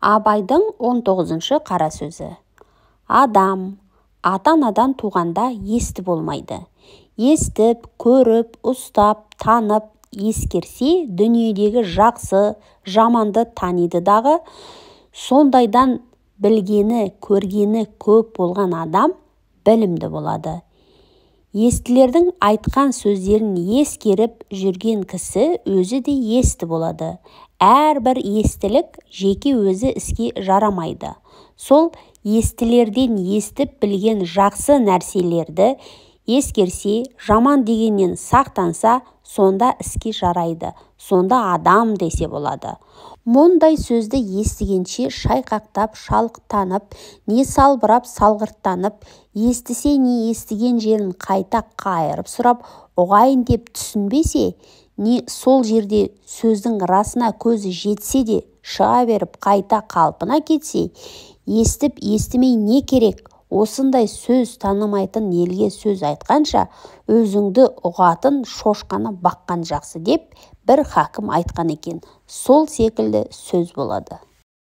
Абайдың 19-шы қара сөзі. Адам ата-анадан туғанда есті болмайды. Естіп, көріп, ұстап, танып, ескерсе, дүниедегі жақсы, жаманды таниды дағы, сондайдан білгені, көргені көп болған адам білімді болады. Естілердің айтқан сөздерін ескеріп жүрген кісі өзі де есті болады. Әрбір естілік жеке өзі іске жарамайды. Сол естілерден естіп білген жақсы нәрселерді ескерсе, жаман дегеннен сақтанса, сонда іске жарайды, сонда адам десе болады. Мұндай сөзді естігенше шайқақтап, шалықтанып, не салбырап, салғырттанып, естісе не естіген жерін қайта қайырып сұрап, ұғайын деп түсінбесе, не сол жерде сөздің расына көзі жетсе де шыға беріп қайта қалпына кетсе, естіп естімей не керек? Осындай сөз танымайтын елге сөз айтқанша, өзіңді ұғатын шошқаны баққан жақсы деп бір хакім айтқан екен. Сол секілді сөз болады.